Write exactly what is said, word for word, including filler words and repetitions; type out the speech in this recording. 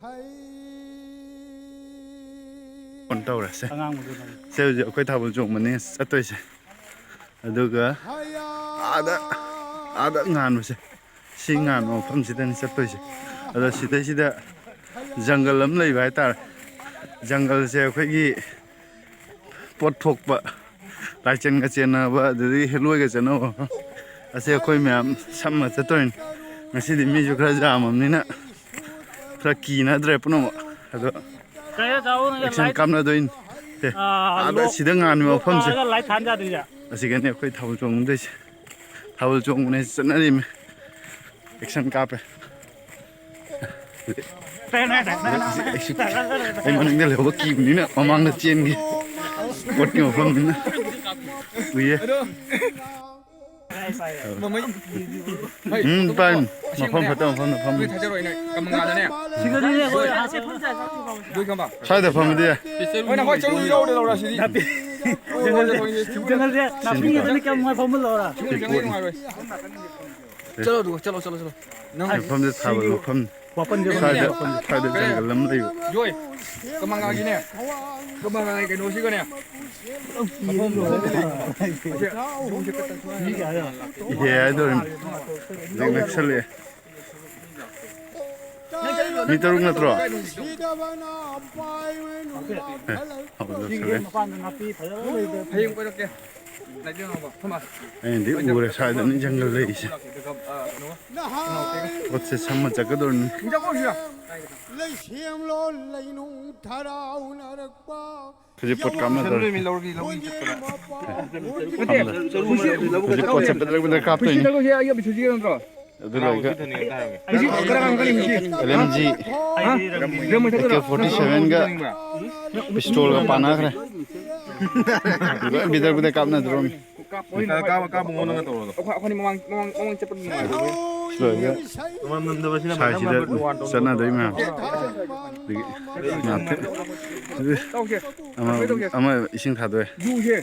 Phone ꯇꯧꯔꯁꯦ꯫ ꯑꯉꯥꯡꯕꯗꯨ ꯅꯪ꯫ ꯁꯦ, ꯍꯧꯖꯤꯛ ꯑꯩꯈꯣꯏ ꯊꯥꯕꯜ ꯆꯣꯡꯕꯅꯦ ꯆꯠꯇꯣꯏꯁꯦ꯫ ꯑꯗꯨꯒ ꯑꯥꯗ, ꯑꯥꯗ ꯉꯥꯟꯕꯁꯦ, ꯁꯤ ꯉꯥꯟꯕ ꯃꯐꯝꯁꯤꯗꯅꯤ ꯆꯠꯇꯣꯏꯁꯦ꯫ ꯑꯗꯣ ꯁꯤꯗꯩꯁꯤꯗ ꯖꯪꯒꯜ ꯑꯃ ꯂꯩꯕ ꯍꯥꯏꯇꯥꯔꯦ꯫ ꯖꯪꯒꯜꯁꯦ ꯑꯩꯈꯣꯏꯒꯤ ꯄꯣꯠ ꯊꯣꯛꯄ, ꯂꯥꯏꯆꯠꯒ ꯆꯦꯟꯅꯕ, ꯑꯗꯨꯗꯒꯤ ꯍꯦꯂꯣꯏꯒ ꯆꯦꯟꯅꯕ ꯃꯐꯝ꯫ ꯑꯁꯤ ꯑꯩꯈꯣꯏ ꯃꯌꯥꯝ ꯁꯝꯃ ꯆꯠꯇꯣꯏꯅꯤ꯫ ꯉꯁꯤꯗꯤ ꯃꯤꯁꯨ ꯈꯔ ꯌꯥꯝꯃꯕꯅꯤꯅ ꯈꯔ ꯀꯤꯅꯗ꯭ꯔꯦ ꯄꯨꯝꯅꯃꯛ꯫ ꯑꯗꯣ ꯀꯩꯗ ꯆꯥꯎꯅ ꯑꯦꯛꯁꯟ ꯂꯥꯏꯠ, ꯀꯥꯞꯅꯗꯣꯏꯅꯤ꯫ ꯑꯦ, ꯑꯥ, ꯑꯥꯗ ꯂꯣꯛ, ꯁꯤꯗ ꯉꯥꯟꯕ ꯂꯣꯛ ꯃꯐꯝꯁꯦ꯫ ꯇꯥꯔꯒ ꯂꯥꯏꯠ ꯊꯥꯟ ꯌꯥꯗ꯭ꯔꯤꯁꯦ꯫ ꯑꯁꯤꯒꯅꯤ ꯑꯩꯈꯣꯏ ꯊꯥꯕꯜ ꯆꯣꯡꯉꯨꯗꯣꯏꯁꯦ꯫ ꯊꯥꯕꯜ ꯆꯣꯡꯕꯅꯦ ꯆꯠꯅꯔꯤꯃꯤ꯫ ꯑꯦꯛꯁꯟ ꯀꯥꯞꯄꯦ꯫ ꯑꯩ ꯃꯅꯤꯡꯗ ꯂꯩꯍꯧꯕ ꯀꯤꯕꯅꯤꯅ ꯃꯃꯥꯡꯗ ꯆꯦꯟꯒꯤ꯫ ꯄꯣꯠꯀꯤ ꯃꯐꯝꯅꯤꯅ꯫ ꯎꯏꯌꯦ꯫ ꯎꯝ, ꯄꯥꯏ꯫ ꯃꯐꯝ ꯐꯠꯇꯕ ꯃꯐꯝꯗ ꯐꯝ꯫ ꯅꯣꯏ ꯊꯥꯖꯔꯣꯏ, ꯅꯣꯏ ꯀꯃꯪꯒꯥꯗꯅꯦ꯫ ꯁꯤꯗꯗꯤ ꯑꯩꯈꯣꯏ ꯂꯣꯏ ꯈꯪꯕ꯫ ꯁ꯭ꯋꯥꯏꯗ ꯐꯝꯃꯗꯤ ꯌꯥꯏ꯫ ꯍꯣꯏ, ꯅꯈꯣꯏ ꯆꯤꯡ ꯌꯧꯔꯦ ꯂꯧꯔ ꯁꯤꯗꯤ꯫ ꯅꯥꯄꯤ꯫ ꯖꯪꯒꯜꯁꯦ, ꯖꯪꯒꯜꯁꯦ ꯅꯥꯄꯤ ꯉꯥꯛꯇꯅꯤ, ꯀꯌꯥꯝ ꯅꯨꯡꯉꯥꯏ ꯐꯝꯕ ꯂꯧꯔ꯫ ꯆꯤꯡ ꯆꯪꯉꯗꯤ ꯅꯨꯡꯉꯥꯏꯔꯣꯏ꯫ ꯆꯠꯂꯣ ꯑꯗꯨꯒ, ꯆꯠꯂꯣ, ꯆꯠꯂꯣ, ꯆꯠꯂꯣ꯫ ꯅꯪ ꯃꯐꯝꯁꯦ ꯊꯥꯕꯜ ꯁꯤꯒꯤ ꯃꯐꯝ꯫ ꯋꯥꯄꯟꯁꯦ ꯁ꯭ꯋꯥꯏꯗ, ꯐꯝꯕ ꯁ꯭ꯋꯥꯏꯗ ꯀꯔꯤ? ꯖꯪꯒꯜ ꯑꯃ ꯂꯩꯕ꯫ ꯌꯣꯏ꯫ ꯀꯃꯪꯒꯥꯒꯤꯅꯦ꯫ ꯀꯃꯪꯒꯥꯒꯤ ꯀꯩꯅꯣꯁꯤꯒꯅꯦ꯫ ꯃꯐꯝ ꯃꯤ ꯀꯌꯥ ꯌꯥꯎꯔꯤ? ꯏꯍꯦ ꯍꯥꯏꯗꯣꯔꯤꯃꯤ꯫ ꯍꯧꯖꯤꯛ ꯅꯛꯁꯜꯂꯛꯑꯦ꯫ ꯃꯤ ꯇꯔꯨꯛ ꯅꯠꯇ꯭ꯔꯣ? ꯑꯦ, ꯍꯧꯒꯠꯂꯛꯁꯜꯂꯦ꯫ ꯍꯌꯦꯡ ꯀꯣꯏꯔꯛꯀꯦ꯫ ꯑꯩꯅꯗꯤ ꯎꯔꯦ ꯁ꯭ꯋꯥꯏꯗꯅꯤ ꯖꯪꯒꯜ ꯂꯩꯔꯤꯁꯦ꯫ ꯄꯣꯠꯁꯦ ꯁꯝꯃ ꯆꯠꯀꯗꯧꯔꯤꯅꯤ꯫ ꯂꯩꯁꯦꯝꯂꯣꯟ ꯂꯩꯅꯨꯡ ꯊꯔꯥꯎꯅꯔꯛꯄ꯫ ꯍꯧꯖꯤꯛ ꯄꯣꯠ ꯀꯥꯞꯅꯗꯧꯔꯦ꯫ ꯍꯧꯖꯤꯛ ꯄꯣꯠꯁꯦ ꯕꯗꯔ ꯕꯗꯔ ꯀꯥꯞꯇꯣꯏꯅꯤ꯫ ꯑꯗꯨ ꯂꯣꯏꯔꯒ L M G, A K forty ꯁꯚꯦꯟꯒ ꯄꯤꯁꯇꯣꯜꯒ ꯄꯥꯟꯅꯈ꯭ꯔꯦ꯫ ꯂꯣꯏ ꯕꯤꯗꯔ ꯕꯤꯗꯔ ꯀꯥꯞꯅꯗ꯭ꯔꯣꯃꯤ꯫ ꯀꯥꯞꯄ, ꯀꯥꯞꯄ ꯃꯑꯣꯡꯗ ꯇꯧꯔꯣ ꯑꯗꯣ꯫ ꯑꯩꯈꯣꯏ, ꯑꯩꯈꯣꯏꯅꯤ ꯃꯃꯥꯡ, ꯃꯃꯥꯡ, ꯃꯃꯥꯡ ꯆꯠꯄꯗꯤ ꯅꯨꯡꯉꯥꯏꯕ꯫ ꯁꯤ ꯂꯣꯏꯔꯒ ꯃꯃꯝꯗꯕꯁꯤꯅ ꯁꯥꯏꯁꯤꯗ ꯃꯊꯪ ꯃꯊꯪ ꯋꯥꯟ ꯇꯧꯔꯣ꯫ ꯆꯠꯅꯗꯣꯏ ꯃꯌꯥꯝꯁꯦ꯫ ꯑꯗꯒꯤ ꯉꯥꯛꯇ-, ꯇꯧꯁꯦ꯫ ꯑꯃ, ꯇꯧꯁꯦ꯫ ꯑꯃ ꯏꯁꯤꯡ ꯊꯥꯗꯣꯛꯑꯦ꯫ ꯌꯨꯁꯦ꯫